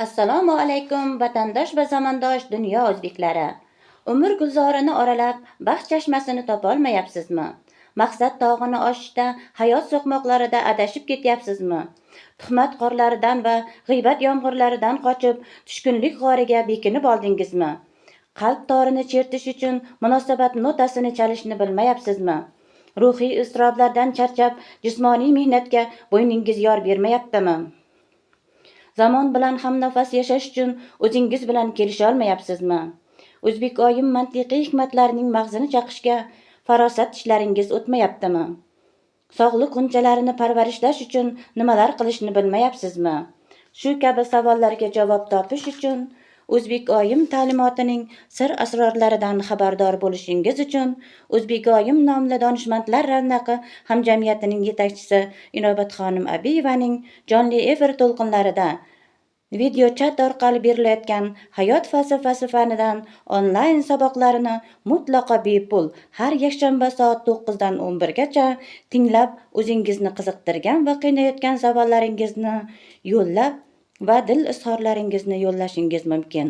Assalomu alaykum, vatandosh va zamondosh dunyo o'zbeklari. Umr gulzorini oralab, baxt chashmasini topolmayapsizmi? Maqsad tog'ini oshishda, hayot so'qmoqlarida adashib ketyapsizmi? Tuhmat qorlaridan va g'iybat yomg'irlaridan qochib, tushkunlik g'origa bekinib oldingizmi? Qalb torini chertish uchun munosabat notasini chalishni bilmayapsizmi? Ruhiy iztiroblardan charchab, jismoniy mehnatga bo'yningiz yor bermayaptimi? Zamon bilan hamnafas yashash uchun o'zingiz bilan kelisholmayapsizmi? O'zbek oyim mantiqiy hikmatlarining mag'zini chaqishga farosat tishlaringiz o'tmayaptimi? Sog'liq g'unchalarini parvarishlash uchun nimalar qilishni bilmayapsizmi? Shu kabi savollarga javob topish uchun, O'zbek oyim ta'limotining sir asrorlaridan xabardor bo'lishingiz uchun O'zbek oyim nomli donishmandlar ravnaqi hamjamiyatining yetakchisi Inobatxonim Abiyevaning jonli efir to'lqinlarida video chat orqali berilayotgan hayot falsafasi fanidan onlayn saboqlarini mutlaqo bepul har yakshanba soat 9 dan 11 gacha tinglab, o'zingizni qiziqtirgan va qiynayotgan savollaringizni yo'llab va dil izhorlaringizni yo'llashingiz mumkin.